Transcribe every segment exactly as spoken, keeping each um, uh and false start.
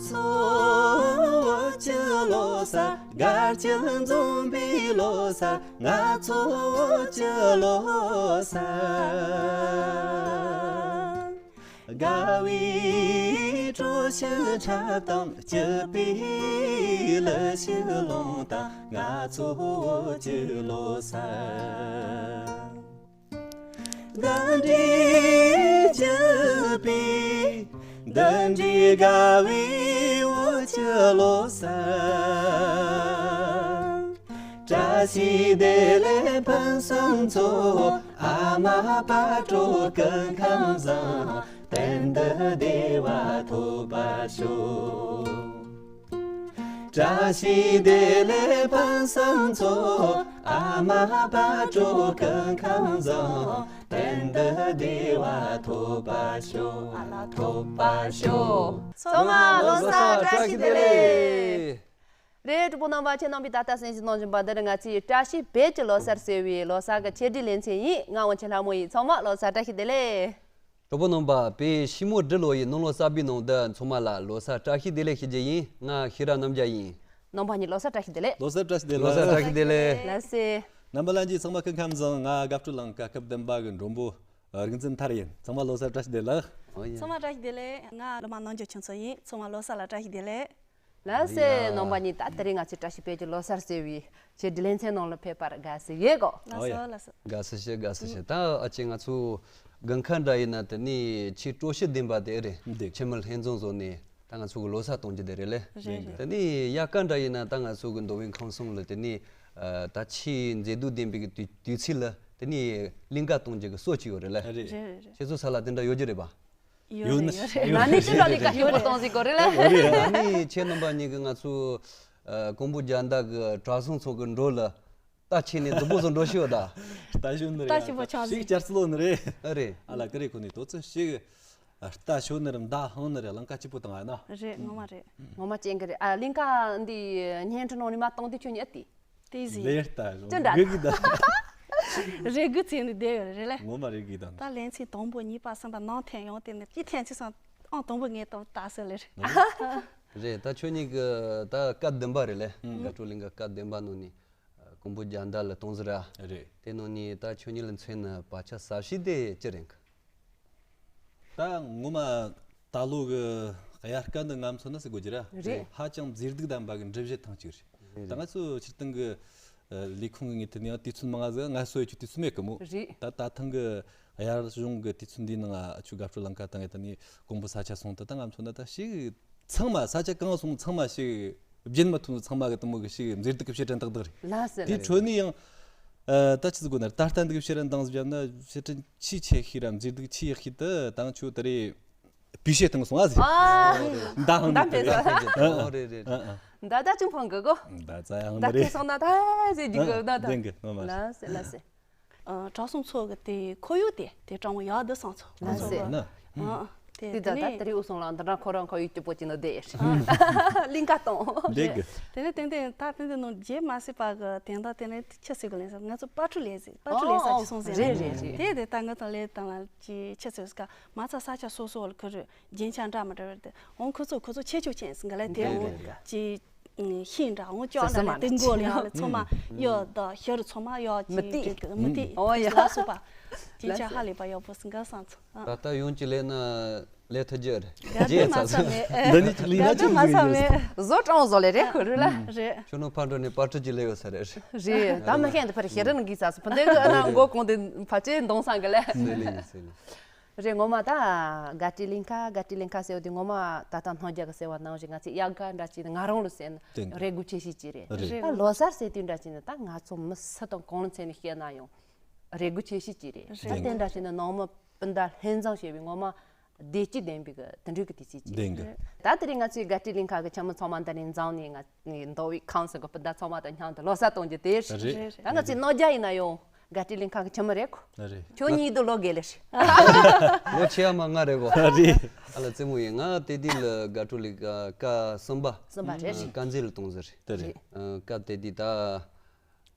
ཚོ་བོད་ཀྱི་ལོ་གསར། དགའ་སྐྱིད་འཛོམས་པའི་ལོ་གསར། ང་ཚོ་བོད་ཀྱི་ལོ་གསར། དགའ་བའི་སྤྲོ་ཞིང་འཁྲབ་དང་། སྐྱིད་པའི་གླུ་ཞིག་ལོངས་དང་། ང་ཚོ་བོད་ཀྱི་ལོ་གསར། འདི་འདྲའི་སྐྱིད་པའི། འདི་འདྲའི་དགའ་བའི་བོད་ཀྱི་ལོ་གསར། བཀྲ་ཤིས་བདེ་ལེགས་ཕུན་སུམ་ཚོགས། ཨ་མ་དཔལ་སྤྲོ་སྐུ་ཁམས་བཟང་། དོན་དུ་བདེ་བ་ཐོབ་པར་ཤོག་བཀྲ་ཤིས་བདེ་ལེགས་ཕུན་སུམ་ཚོགས། ཨ་མ་དཔལ་སྤྲོ་སྐུ་ཁམས་བཟང་། དོན་དུ་བདེ་བ་ཐོབ་པར་ཤོག་ཨ་ལ་ཐོབ་པར་ཤོག་ཚང་མ་ལོ་གསར་བཀྲ་ཤིས་བདེ་ལེགས། རེད། གྲོགས་པོ་རྣམ་པ། ཁྱེད་རྣམ་པས་ད་ལྟ་གསན་བཞིན་གནང་བཞིན་པ་འདི་ནི་ང་ཚོའི་བཀྲ་ཤིས་བོད་ཀྱི་ལོ་གསར་ཟེར་བའི་ལོ་གསར་གྱི་ཆེད་སྒྲིག་ལེ་ཚན་ཡིན། ང་དབང་ཆེན་ལྷ་མོ་ཡིན། ཚང་མ་ལོ་གསར་བཀྲ་ཤིས་བདེ་ལེགས། གྲོགས་པོ་རྣམ་པ། བོད་ཕྱི་མོ་འབྲི་ལོ་ཡི་ནང་ལོ་གསར་པའི་ནང་དུ་ཚང་མ་ལ་ལོ་གསར་བཀྲ་ཤིས་བདེ་ལེགས་ཞུ་རྒྱུ་ཡིན། ང་ཤེས་རབ་རྣམ་རྒྱལ་ཡིན། རྣམ་པ་གཉིས་ལོ་གསར་བཀྲ་ཤིས་བདེ་ལེགས། ལོ་གསར་བཀྲ་ཤིས་བདེ་ལེགས། ལོ་གསར་བཀྲ་ཤིས་བདེ་ལེགས། ལགས་སེ། རྣམ་པ་ལྷན་རྒྱས་ཚང་མ་སྐུ་ཁམས་བཟང་། ང་དགའ་སྤྲོ་ལང་ཀ་སྐབས་བདུན་པ་གི་མགྲོན་པོ་རིག་འཛིན་ཐར་ཡིན། ཚང་མ་ལོ་གསར་བཀྲ་ཤིས་བདེ་ལེགས། ཨོ་ཡ། ཚང་མ་བཀྲ་ཤིས་བདེ་ལེགས། ང་ལོ་མ་ནང་འཇོག་ཁྱུང་ཚོ་ཡིན། ཚང་མ་ལོ་གསར་ལ་བཀྲ་ཤིས་བདེ་ལེགས། ལགས་སེ། ཨོ་ཡ། རྣམ་པ་གཉིས། ད་དེ་རིང་ང་ཚོས་བཀྲ་ཤིས་བོད་ཀྱི་ལོ་གསར་ཟེར་བའི་ཆེད་སྒྲིག་ལེ་ཚན་ནང་ལ་ཕེབས་པར་དགའ་བསུ་ཡོད་གོ་ལགས་སོ། ཨོ་ཡ། ལགས་སོ། དགའ་བསུ་ཞུ། དགའ་བསུ་ཞུ། ད་ཨ་ཅེ་ང་ཚོ་དགུན་ཁ་འདྲ་ཡིན་ན་དེ་ནི་ཆེས་སྤྲོ་ཤུགས་ལྡན་པ་དེ་རེད། འདུག་ཆེན་མོ་ལྷན་འཛོམས་བཟོས་ནས་ད་ང་ཚོ་གི་ལོ་གསར་གཏོང་རྒྱུ་དེ་རེད་ལེ། རེད་རེད། དེ་ནི་དབྱར་ཁ་འདྲ་ཡིན་ན་ད་ང་ཚོ་གི་མདོ་དབུས་ཁམས་གསུམ་ལ་དེ་ནི་ཨ་ད་ཆེས་མཛེས་སྡུག་ལྡན་པའི་གི་དུས་དུས་ཚིགས་ལ་དེ་ནི་གླིང་ག་གཏོང་རྒྱུ་གི་སྲོལ་ཅིག་ཡོད་རེད་ལེ། རེད། རེད་རེད་རེད། ཁྱེད་ཚོ་ས་ལ་དེ་འདྲ་ཡོད་རྒྱུ་རེད་པ། ཡོད་ནི་ཡོད་རེད། ན་ནིང་ཅི་འདྲ་ལས་ཀ་ཞིག་པོ་གཏོང་ཟིག་གོ་རེད་ལ། ན་ནིང་ཁྱེད་རྣམ་པ་གཉིས་ཀྱིས་ང་ཚོ་ཨ་ཀོང་པོ་རྒྱལ་ཟླ་གི་གྲྭ་ཚང་ཚོ་གི་འགྲོ་ལ་རྟ་ཁྱེར་ནས་རྫི་པོ་ཚོ་འགྲོ་ཤི་བ་ད། རྟ་ཞོན་ནི་རེད། རྟ་ཞིག་པོ་ཆགས་ཤིག་ཟིག་ཅར་སི་ལོ་ནི་རེད། ཨ་རེད། ཨ་ལ་ཀི་རེ་ཁོ་ནི་དོ་ཚོད་ཤིག་རྟ་ཞོན་ནི་རེད། མདའ་འཕང་ནི་རེད། གླིང་ག་སྐྱིད་པོ་བཏང་ཨ་ན། རེད། ངོ་མ་རེད། ངོ་མ་ཅན་གི་རེད། ཨ་གླིང་ག་འདི་བརྙན་འཕྲིན་ནང་ནས་མ་བཏང་དུས་ཁྱོད་ཉིད་ཨ་ཏི། དེ་ཟིན། ལེ་ལྟ་ཅི་འདྲ་རེ་གི་ད། རེ་གི་ཚེ་ནི་བསྡད་ཡོད་རེད་ལེ། ངོ་མ་རེ་གི་ད། ད་ལན་ཚེ་དང་པོ་གཉིས་པ་གསུམ་པ་ནང་ཐེངས་ཡོང་དེ་ནི་ཅི་ཐེངས་ཅི་སང་ཨང་དང་པོ་ངས་ཏོ་ད་ཟེར་ལེ་རེད། རེད། ད་ཁྱོད་གཉིས་ཀྱི་ད་སྐབས་བདུན་པ་རེད་ལེ། ཨུ། དགའ་སྤྲོ་གླིང་ག་སྐབས་བདུན་པ་ནང་ནས་ཀོང་པོ་རྒྱལ་ཟླ་ལ་གཏོང་ཟེར་ར། རེད། དེ་ནང་ནས་ད་ཁྱོད་གཉིས་ལ་མཚོན་ན་བག་ཆགས་ཟབ་ཤོས་དེ་ཅི་རེད་གི། ད་ངོ་མ་ད་ལོ་གི་དབྱར་ཁ་འདི་ང་མཚོན་ན་ཟེར་དགོས་རྒྱུ་ར། རེད། ཧ་ཅང་མཛེས་སྡུག་ལྡན་པ་གི་འགྲུལ་བཞུད་ཐེངས་གཅིག་རེད། རེད། ད་ང་ཚོ་སྤྱིར་བཏང་གི་ལས་ཁུངས་ཀྱི་ངོས་ཐད་ནས་ཡང་དུས་ཚོད་མང་ང་ཟིག་ང་གསོ་ཡོད་ཀྱི་དུས་ཚོད་མེད་གི་མོ། རེད། ད་ད་ཐེངས་གི་དབྱར་གཞུང་གི་དུས་ཚོད་འདིའི་ནང་ང་ཆུ་དགའ་སྤྲོ་ལང་ཀ་དང་ངས་ད་ནི་ཀོང་པོ་ས་ཆ་སོང་དུས་ད་ང་མཚོན་ན་ད་ཞིག་ཚང་མ་ས་ཆ་གང་སོང་ཚང་མ་ཞིག་རྒྱུན་མ་ཐུབ་ཚང་མ་གི་དུ་མོ་གི་ཞིག་མཛེས་སྡུག་གི་བྱེད་སྒྲ་འདག་འདག་རེད། ལགས་སེ། དེའི་ཁྲོད་ནས་ཡང་ཨ་ད་ཆི་ཟིག་དགོས་ན་ད་ལྟ་འདི་གི་བྱེད་སྒྲ་འདང་ཟིག་བརྒྱབ་ན་བྱེད་སྒྲ་ཆེས་ཆེ་ཤོས་ར་མཛེས་སྡུག་ཆེས་ཡག་ཤོས་དེ་ད་ཆུ་དེ་རེད། པི་ཤེ་དང་སོང་ཨ་ཟིག་ཨ། མདའ་ཧང་མདའ་དེ་ཕེ་ས། ཨ་ཨ། ཨོ་རེད་རེད། ཨ་ཨ། མདའ་ད་ཅུང་ཕང་གི་གོ། མདའ་ཙ་ཡང་མདའ་མ་རེད། ཕེ་སོང་ན་ད་ཟེ་ཇི་གི་ཨ་ཨ། ད་ད། ལྡན་གི་ངོ་མ་རེད། ལགས་སེ་ལགས་སེ། ཨ་གྲྭ་ཚང་ཚོ་གི་དེ་ཁོར་ཡུག་དེ་དེ་གྲྭ་བ་ཡག་འདི་སང་ཚོ་ཁོ་ལགས་ཚོ་སེ། གི་ན། ཨ་དེ་དེ་ད་དེ་ད་ནས་དེ་རིང་འུ་སོང་ལ་འདི་འདྲ་ཁོ་རང་ཁོར་ཡུག་སྐྱིད་པོ་ཅིག་ནི་བསྡད་ཡོད་རེད། གླིང་ག་གཏོང་། འདི་གི། དེ་ནས་ཏན་ཏན་ད་ཏན་ཏན་ནང་རྗེས་མ་སྲིད་པ་གི་དེ་འདྲ་དེ་ནས་ཁྱི་སེ་གི་ལེན་ས་ང་ཚོ་པར་ཊི་ལེན་ཟིག་པར་ཊི་ལེན་ས་ཅིག་སོང་ཟིག་ཨོ་ཨོ་རེད་རེད་རེད། དེ་དེ་ད་ང་དང་ལེ་དང་ལ་ཅི་ཁྱི་སེ་གི་མ་ཚ་ས་ཆ་སོ་སོ་ལ་ཁུ་རུ། རྒྱན་ཆ་འདྲ་མི་འདྲ་བར་དུ་འོང་ཁོ་ཚོ་ཁོ་ཚོ་ཆེ་ཆུང་ཅན་ཟིན་ག་ལ་དེ་འོང་ཀྱི་ཤིང་འདྲ་འོང་ཅོག་འདྲ་ལ་དེ་མགོ་ལ་ཡང་ལ་ཚང་མ་གཡོ་དང་ཤར་ཚང་མ་གཡོ་མི་ཅིག་ཏིག་མི་ཏིག་ཨོ་ཡ། ལ་སོ་པ་ཅི་ཆ་ཧ་ལས་པ་ཡག་པོ་ཟིན་ག་སང་ཚོ། ད་ལྟ་ཡོང་ཅི་ལས་ན་ལས་ཐུ་རྒྱུ་རེད། ག་དུ་མ་ས་མེད། འདི་ནི་ཅིག་ལས་ན་ག་ཅི་དུ་མ་ས་མེད། བཟོ་གྲོང་བཟོ་ལས་རེད་ཁོ་རུ་ལ། རེད། ཁྱོད་ནོ་ཕར་འགྲོ་ནས་པར་ཊི་ཅི་ལས་ཡོད་ས་རེད། རེད། ད་མི་ཤེས་འདི་ཕར་ཤེས་རན་གི་ས་སུ་ཕུ་འདེ་གི་ཨ་ན་མགོ་གོང་དེ་ཕ་ཅེ་འདོང་སང་གི་ལས། སེ་ལི་ཡིན་སེ་ལི། རེད། ངོ་མ་ད་དགའ་སྤྲོའི་གླིང་ག་དགའ་སྤྲོའི་གླིང་ག་ཟེར་བ་དེ་ངོ་མ་ད་ལྟ་སྣང་རྒྱ་གི་ཟེར་བ་ནང་བཞིན་ང་ཚོས་དབྱར་ཁ་འདྲ་ཅིག་ང་རང་ལ་ཟེར་ན་དེ་རེ་སྒུག་ཆེ་ཤོས་ཅིག་རེད། རེད། ད་ལོ་གསར་ཟེར་དུས་འདྲ་ཅིག་ནི་ད་ང་ཚོ་མི་སུ་དང་གང་ལ་མཚོན་ནས་བཤད་ན་ཡང་རེ་སྒུག་ཆེ་ཤོས་ཅིག་རེད། རེད། ད་དེ་འདྲ་ཅིག་ནི་ནང་མི་སྤུན་ཟླ་ལྷན་འཛོམས་བྱས་པའི་ངོ་མ་བདེ་སྐྱིད་ལྡན་པའི་གི་དུད་འགྲོ་གི་དུས་ཚིགས་ཅིག་ལྡན་གི། རེད། ད་དེ་རིང་ང་ཚོའི་དགའ་སྤྲོའི་གླིང་ག་གི་ཁྱིམ་མི་ཚང་མ་འདི་ནས་འཛོམས་ནས་ང་མདོ་དབུས་ཁམས་གསུམ་གི་སྤུན་ཟླ་ཚང་མ་དང་མཉམ་དུ་ལོ་གསར་གཏོང་རྒྱུ་དེ་རེད། རེད། ད་ང་ཚོའི་སྣང་རྒྱ་ཡིན་ན་ཡང་། དགའ་སྤྲོའི་གླིང་ག་གི་ཁྱིམ་མི་རེད་ཁོ། རེད། ཁྱོད་གཉིས་དུ་ལོ་རྒས་ལེ་ཧྲི། ལོ་ཆེ་ཡ་མ་ང་རེད་གོ། རེད། ཨ་ལ་རྩེད་མོ་ཡིན། ང་དེ་དུས་ལ་དགའ་སྤྲོ་གླིང་ག་སྐབས་གསུམ་པ། གསུམ་པ་རེད། ཨ་དཀར་མཛེས་ལ་གཏོང་ཟེར། དེ་རེད། ཨ་སྐབས་དེ་དུས་ད་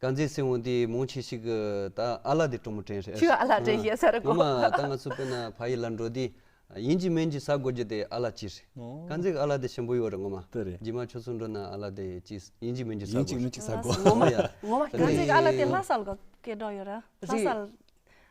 དཀར་མཛེས་སེ་འོང་དུས་མང་ཆེ་ཞིག་གི་ད་ཨ་ལ་དེ་གྲོགས་མོ་དྲན་རེད། ཁྱོད་ཨ་ལ་དྲན་ཤེས་ས་རེད་གོ། ངོ་མ་ད་ང་ཚོ་དཔེར་ན་ཕ་ཡུལ་ལ་འགྲོ་དུས། ཡིན་གཅིག་མིན་གཅིག་ཟ་དགོས་རྒྱུ་དེ་ཨ་ལ་གཅིག་རེད། ཨོ། དཀར་མཛེས་ཀྱི་ཨ་ལ་དེ་ཞིམ་པོ་ཡོད་རེད་ངོ་མ། དེ་རེད། རྗེས་མ་ཁྱོད་ཚོ་འགྲོ་ན་ཨ་ལ་དེ་གཅིག་ཡིན་གཅིག་མིན་གཅིག་ཟ་དགོས། ཡིན་གཅིག་མིན་གཅིག་ཟ་དགོས། ངོ་མ་ཡ། ངོ་མ་དཀར་མཛེས་ཀྱི་ཨ་ལ་དེ་ལྷ་ས་ལ་སྐད་གྲགས་ཡོད་རེད། ལྷ་ས་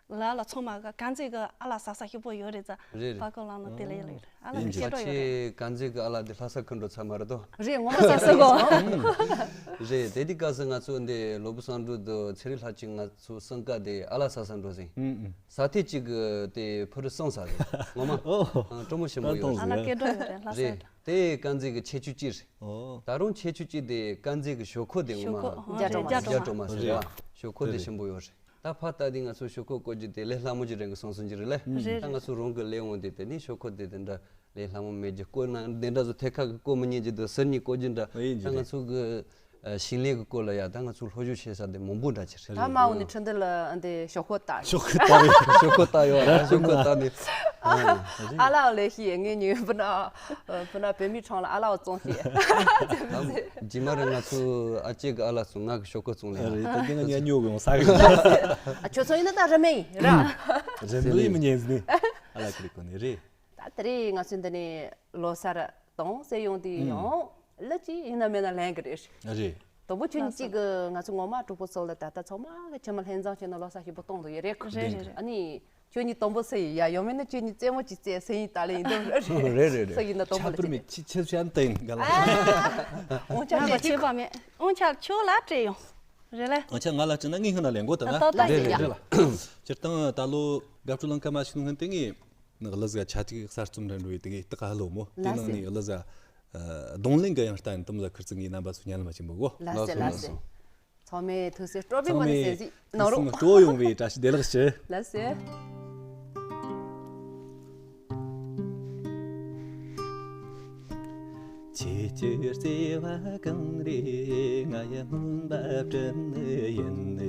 ལ་ལ་ཚང་མ་གི་དཀར་མཛེས་ཀྱི་ཨ་ལ་ཟ་ས་ཞིག་པོ་ཡོད་རེད་ཙ། རེད་རེད། པ་ཀོ་ལང་ལ་དེ་ལ་ཡོད་རེད། ཨ་ལ་ཡིན་གཅིག་སྐད་གྲགས་ཡོད་རེད། ཕལ་ཆེར་དཀར་མཛེས་ཀྱི་ཨ་ལ་དེ་ལྷ་ས་ཁུལ་འགྲོ་ཚར་མ་རེད་དོ། རེད། ངོ་མ་ཟ་ས་གོ། རེད། དེ་དུས་སྐབས་སུ་ང་ཚོ་འདི་ལོ་བུ་སང་འབྲུག་དུ་ཚེ་རིང་ལྷ་ཆོས་ང་ཚོ་སང་ཀ་དེ་ཨ་ལ་ཟ་ས་འགྲོ་ཟིན། ཨུ་ཨུ། ས་ཐེ་གཅིག་གི་དེ་ཕུ་རུ་སང་ས་རེད་ངོ་མ། ཨོ། ཨ་སྤྲོ་མོ་ཞིམ་པོ་ཡོད་ཨ་ལ་རེད། སྐད་གྲགས་ཡོད་རེད་ལྷ་ས། རེད། དེ་དཀར་མཛེས་ཀྱི་ཁྱད་ཆོས་གཅིག་རེད། ཨོ། ད་རུང་ཁྱད་ཆོས་གཅིག་དེ་དཀར་མཛེས་ཀྱི་ཞོག་ཁོག་དེ་ངོ་མ། ཞོག་ཁོག་རྒྱ་གྲོ་མ་ཟེར་རྒྱ་གྲོ་མ་ཟེར་རེད། རེད། ཞོག་ཁོག་དེ་ཞིམ་པོ་ཡོད་རེད། ད་ཕ་ལྟ་དེ་ང་ཚོ་ཞོག་ཁོག་བཀོལ་རྒྱུ་དེ་ལས་སླ་མོ་ཅིག་རེད་གི་སོང་སོང་ཅིག་རེད་ལེ། རེད། ད་ང་ཚོ་རང་གི་ལས་འོང་དེ་དེ་ནི་ཞོག་ཁོག་དེ་དེ་འདྲ་ལས་སླ་མོ་མེད་ཀྱི་བཀོལ་ན་འདི་འདྲ་བཟོ་ཐད་ཀ་གི་བཀོལ་མི་ཉན་གྱི་འདུག་ཟུར་གཉིས་བཀོལ་རྒྱུ་འདྲ། ཨེ་ཡིན་ད་ང་ཚོ་གི་ཞིང་ལས་ཀྱི་སྐོར་ལ་ཡ་ད་ང་ཚོ་སློབ་སྦྱོང་བྱེད་ས་དེ་མང་པོ་འདྲ་ཅིག་རེད། ད་མ་འོ་ནི་ཁྲི་འདི་ལ་འདི་ཞོག་ཁོག་ལྟ། ཞོག་ཁོག་ལྟ་བའི་ཞོག་ཁོག་ལྟ་ཡོད་ར་ཞོག་ཁོག་ལྟ་ནི། ཨ་ལའོ་ལས་ཤི་ངས་ཉོས་བུ་ན་བུ་ན་བོད་མི་ཁྲང་ལ་ཨ་ལའོ་བཙོང་ཤི། རྗེས་མ་རེད་ང་ཚོ་ཨ་ཅེ་གི་ཨ་ལ་སོང་ང་གི་ཞོག་ཁོག་བཙོང་ལེ། རེད་ད་དེ་ང་ཉ་ཉོ་གི་ཡོང་ས་གི། ཨ་ཁྱོད་ཚོ་ཡིན་ན་ད་རི་མེ་ཡིན་ར། རི་མེ་མི་ཉན་ཟིན་ནི་ཨ་ལ་ཀི་རི་གོ་ནི་རེད། ད་དེ་རིང་ང་ཚོ་འདི་ནས་ལོ་གསར་དང་སྲོལ་ཡོང་དུས་ཡང་ལ་ཅི་ཡིན་ན་མེད་ན་ལེན་གི་རེད། རེད། དང་པོ་ཁྱོད་གཉིས་གཅིག་གི་ང་ཚོ་ངོ་མ་གྲོགས་པོ་ཚོ་ལ་ད་ལྟ་ཚང་མ་གི་ཁྱིམ་མི་ལྷན་འཛོམས་བྱས་ནས་ལོ་གསར་ཞིག་པོ་གཏོང་འདུག་ཡོད་རེད། རེད་རེད་རེད། ཨ་ནི་ཁྱོད་གཉིས་དང་པོ་སུ་ཡིན་ཡ་ཡོང་མེད་ན་ཁྱོད་གཉིས་རྩེད་མོ་ཅིག་རྩེད་སུ་ཡིན་ད་ལེ་ཡིན་དང་རེད་རེད་རེད། སུ་ཡིན་ན་དང་པོ་ཁྱད་ལ་པར་མེད་ཁྱི་ཁྱི་ཤན་ཏེ་ཡིན་ག་ལ། འོང་ཆ་ང་ལ་ཁྱེད་ཁྱེད་པ་མེད་འོང་ཆ་ཁྱོད་ལ་སྤྲད་ཡོང་། རེད་ལེ། འོང་ཆ་ང་ལ་སྤྲད་ན་ངས་ཧི་ན་ལེན་གོ་ད་ན། ད་ད་རེད་རེད་རེད་ལ། སྤྱིར་བཏང་ད་ལོ་དགའ་སྤྲོ་ལང་ཀ་མ་ཞིག་ནང་ཧན་ཏེ་ངས། ནི་གླུ་གཟའ་ཆ་གཅིག་གསར་རྩོམ་རན་རུ་ཡི་དེ་གའི་སྟག་ཧ་ལོ་མོ་དེ་ལགས་ནང་སེ། ནི་གླུ་གཟའ་རྡུང་ལེན་གི་ཡང་ལྟ་ཡིན་དུམ་ལ་ཁིར་ཚིག་ངའི་རྣམ་པ་ཚོ་ཉན་ལ་མ་ཆེན་པོ་གོ། ལགས་སེ་ལགས་སེ། ཚང་མས་ཐུགས་སེ་སྤྲོ་པའི་ངོ་ནས་གསན་གཟིགས་གནང་རོགས། སྤྲོ་ཡོང་བའི་བཀྲ་ཤིས་བདེ་ལེགས་ཞུ། ལགས་སེ། ཁྱེད་ཀྱི་བརྩེ་བ་གང་རེ་ང་ཡི་སྨོན་པ་དྲན་ནི་ཡིན།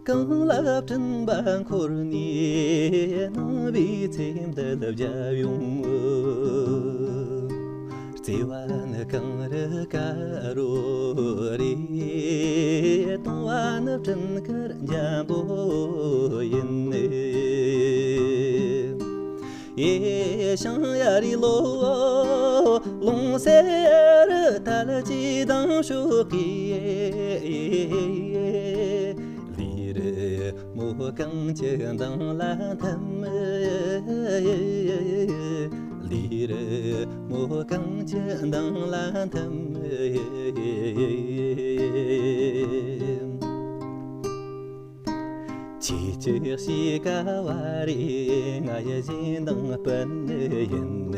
གང་ལ་དྲན་པ་འཁོར་ནས་སྣང་བའི་ཚེམས་འདི་ལ་བརྒྱབ་ཡོང་། བརྩེ་བ་ནི་གངས་རི་དཀར་རོ་རེད། དུང་བ་ནི་སྤྲིན་དཀར་འཇམ་པོ་ཡིན། ཨེ་ཞང་ཡ་རི་ལོ་ལོང་སེ་རི་ཐལ་གྱི་དང་ཤོག་གི། ལི་རི་མོ་གངས་ཀྱི་མདངས་ལ་འཐིམ། ལི་རི་མོ་གངས་ཀྱི་མདངས་ལ་འཐིམ། ཁྱེད་ཀྱི་གཤིས་ཀ་བ་རེ་ང་ཡི་བཞིན་དང་སྤུན་ཡིན།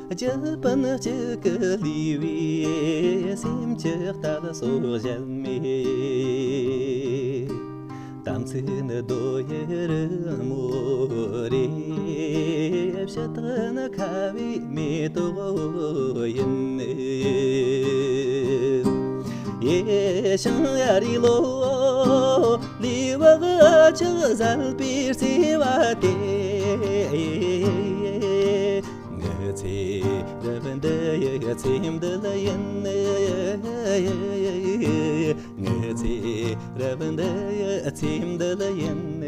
རྒྱུ་སྤུན་གཅིག་གི་ལུས་པའི་སེམས་ཀྱི་རྟ་ལ་སོགས་གཞལ་མེད། དམ་ཚིག་ནི་རྡོ་ཡི་རི་མོ་རེད། ཕྱི་ཐག་ནི་ཁ་བའི་མེ་ཏོག་ཡིན། ཡེ་ཞང་ཡ་རི་ལོ་ལི་བག་ཆགས་ཟལ་པའི་རྩེ་བ་དེ། ངི་ཚེ་རབས་འདི་ཡི་ཚེ་འདི་ལ་ཡིན། ངི་ཚེ་རབས་འདི་ཡི་ཚེ་འདི་ལ་ཡིན།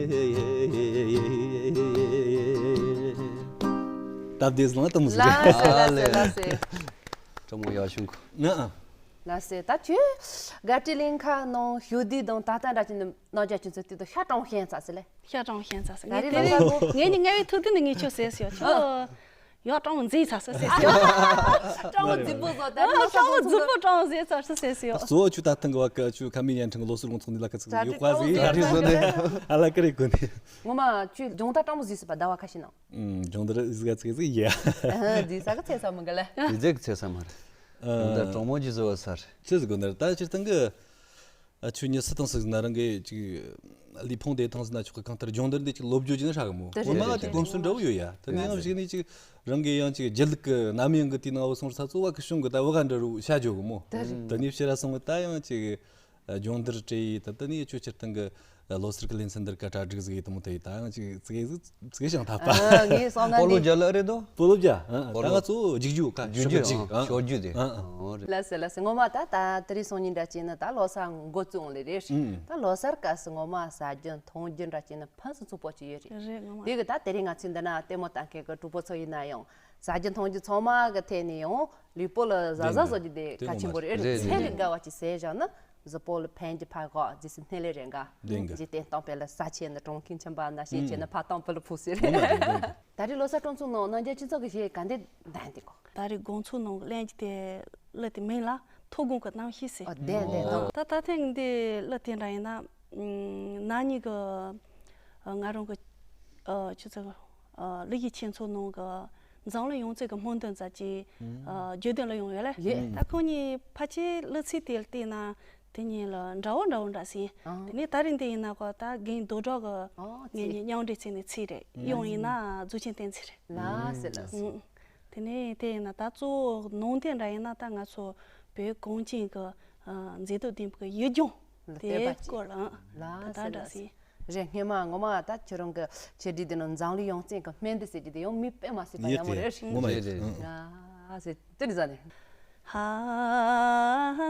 སྟབས་བདེ་བཟང་དུ་མི་ཟིག་རེད། ལགས་སེ་ལགས་སེ་ལགས་སེ། སྤྲོ་མོ་ཡག་བྱུང་གོ། ང་ཨ། ལགས་སེ་ད་ཁྱོད་དགའ་སྤྲོའི་གླིང་ཁ་ནང་ཞུ་དུས་དང་ད་ལྟ་འདྲ་ཅིག་ནི་རྣམ་རྒྱལ་ཁྱོད་ཚོ་དུས་དང་ཤ་སྤྲང་ཤེས་ཚ་སི་ལེ། ཤ་སྤྲང་ཤེས་ཚ་སི་ང་ངས་རེ་དེ་ལ་རིང་ངས་ནི་ངའི་ཐུག་དུས་ནི་ངས་ཁྱོད་ཟེར་སི་ཡོད་ཁྱོད། ཡོ་སྤྲང་མོ་མཛེས་ཚ་སི་ཟེར་སི་ཡོད། སྤྲང་མོ་རྫིག་པོ་བཟོ་ད་ནི་སྤྲང་མོ་རྫིག་པོ་སྤྲང་མོ་མཛེས་ཚ་སི་ཟེར་སི་ཡོད། གཙོ་བོ་ཁྱོད་ད་ཐེངས་གི་བ་ཀ་ཁྱོད་ཁ་མི་ཉན་ཁྲང་གི་ལོ་སུ་རུང་ཚོགས་འདི་ལ་ཁ་ཚིག་ཡོད་པ་ཟིག་ཡ་རེད་བཟོ་ནས་ཨ་ལ་ཀི་རེད་གོ་ནས། ངོ་མ་ཁྱོད་སྦྱོང་བརྡར་སྤྲང་མོ་ཟིག་སི་པ་ཟླ་བ་ཁ་ཤས་ནང་། སྦྱོང་བརྡར་ཟིག་ག་ཚིག་ཟིག་ཡ། འདི་ས་གི་ཚེ་ས་མི་གི་ལ། འདི་ཟིག་ཚེ་ས་མ་རེད། སྦྱོང་བརྡར་སྤྲང་མོ་ཅིག་བཟོ་བ་ས་རེད། ཆི་ཟིག་གོ་ནི་རེད་ད་སྤྱིར་བཏང་གི། ཨ་ཆོས་ཉིད་སུ་དང་སུ་ཟིག་ན་རང་གི་ཅིག་ལུས་ཕུང་བདེ་ཐང་ཟིག་ན་ཆོག་གི་གང་ལྟར་སྦྱོང་བརྡར་འདི་ཅིག་སློབ་བརྗོད་ཅིག་ན་ཧྲ་གི་མོ། དེ་ངོ་མ་དེ་དེ་གོམས་སྲོལ་འདྲ་བོ་ཡོད་ཡ། དེ་ནས་ཡང་ཞིག་ནས་ཅིག་རང་གི་ཡང་ཅིག་སྒྱིད་ལུག་གི་རྣམ་གཡེང་གི་དེའི་ནང་བུད་སོང་ས་ཚོ་བ་གི་བྱུང་གི་ད་བུ་ག་འདྲ་རུ་བྱ་རྒྱུ་གི་མོ། དེ་ནས་ཕྱི་ར་སོང་གི་ད་ཡང་ཅིག་སྦྱོང་བརྡར་སྤྲད་ཡི་ད་དེ་ནས་ཆོས་སྤྱིར་བཏང་གི་ ལོ་སར་གི་ལེ་ཚན་འདིར་སྐད་གྲགས་སྒྲིག་ཟིག་ཡིན་དུ་མོ་དེ་ཡིན། ད་ང་ཅིག་ཙི་གེ་ཟིག་ཙི་གེ་ཞིག་འཐབ་པ། ཨ། ངས་བསམ་ན་སྤོ་ལོ་འདི་རྒྱག་ལ་རེད་དོ། སྤོ་ལོ་རྒྱག་ཨ། སྤོ་ད་ལོ་ང་ཚོ་རྒྱུག་རྒྱུག་ཀ་ཤོར་རྒྱུག་རྒྱུག་ཨ། ཤོར་རྒྱུག་དེ། ཨ། ཨ། ལགས་སོ་ལགས་སོ། ངོ་མ་ད་ད་དེ་རིང་སང་ཉིན་འདྲ་བྱས་ན་ད་ལོ་གསར་འགོ་བཙུགས་ལེ་རེད། ཨུམ། ད་ལོ་གསར་སྐབས་སུ་ངོ་མ་ཟ་རྒྱུ་འཐུང་རྒྱུ་འདྲ་བྱས་ན་ཕུན་སུམ་ཚོགས་པོ་ཅིག་ཡོད་རེད། རེད། ངོ་མ་དེ་གི་ད་དེ་རིང་ང་ཚོས་འདི་ན་ལྟད་མོ་ལྟ་མཁན་གི་གྲོགས་པོ་ཚོ་ཡིན་ན་ཡང་ཟ་རྒྱུ་འཐུང་རྒྱུ་ཚང་མ་གི་ཐད་ནས་ཡང་ལུས་པོ་ལ་བཟའ་བཟའ་བཟོ་རྒྱུ་དེ་གལ་ཆེན་པོ་རེད། རེད། ཚད་ལས་བརྒལ་བ་ཅིག་ཟས་བཞག་ན་གཟུགས་པོ་ལ་ཕན་གྱི་ཕར་གོ་རྗེས་སུ་སྣེ་ལེན་རེ་འགའ་འདི་འགའ་འཇིག་རྟེན་སྟོང་པའི་ལ་ས་ཆེ་ན་གྲོང་ཁྱེར་ཆེན་པ་ན་ཤེས་ཆེ་ན་ཕ་ཐང་བུ་ལ་ཕུག་ཟེར། ངོ་མ་རེད། ད་རེས་ལོ་གསར་སྤྲོ་ཚོགས་ནང་རྣམ་རྒྱལ་སྤྱི་ཚོགས་ཀྱི་གཞས་ག་འདྲ་འདོན་འདི་གོ་ད་རེས་དགོང་ཚོགས་ནང་ལེན་གྱི་དེ་གླུ་དེ་མིང་ལ་མཐོ་སྒང་གི་རྣམ་ཤེས་ཟེར། ཨ་བདེན་བདེན་ཨོ། ད་ད་ཐེངས་འདི་གླུ་དེ་འདྲ་ཡིན་ན་ཨ་ན་ནིང་གི་ཨ་ང་རང་གི་ཨ་ཆུ་ཚོད་ཨ་གླུ་གཞས་ཆེན་ཚོགས་ནང་གི་འཛམ་གླིང་ཡོངས་རྩེད་ཀྱི་སྨོན་འདུན་ཟེར་གྱི་ཨ་བརྗོད་དོན་ལ་ཡོང་ཡོད་ལེ། ཡེ། ད་ཁོང་གཉིས་ཕལ་ཆེར་གླུ་ཚིག་དེ་ལ་བལྟས་ན་དེ་གཉིས་ལ་འདྲ་བོ་འདྲ་བོ་འདྲ་ཟིན། ཨང་། དེ་ནས་ད་རིང་འདི་ཡིན་ན་ཀོ་ད་རྒན་རྡོ་གྲོགས་ཀྱི་ཨང་ངེད་གཉིས་མཉམ་འབྲེལ་བྱས་ནས་ཚིག་རེད། ཨང་། གཡང་ཡིན་ན་རྫུ་ཆེན་བསྟན་འཛིན་རེད། ལགས་སེ་ལགས་སེ། ཨང་། དེ་ནས་དེ་ཡིན་ན་ད་གཙོ་བོ་ནང་དོན་འདྲ་ཡིན་ན་ད་ང་ཚོ་བོད་གངས་ཅན་གྱི་ཨ་མཛེས་སྡུག་ལྡན་པའི་ཡུལ་ལྗོངས་དེའི་སྐོར་ལ་ཨང་། ལགས་ད་སེ་འདྲ་ལགས་སེ། ཟིན། རེད། སྔོན་མ་ངོ་མ་ད་ཁྱེད་རང་གི་ཆེད་སྒྲིག་འདི་ནང་འཛམ་གླིང་ཡང་རྩེ་གི་སྨན་འདི་ཟེར་གྱི་དེ་ཡང་མི་དཔེ་མ་སྲིད་པ་ཡག་མོ་རེད། ངོ་མ་ཡིན། ཡ་ཟེར་དེ་འདྲ་ཟ་ནས། ཧ།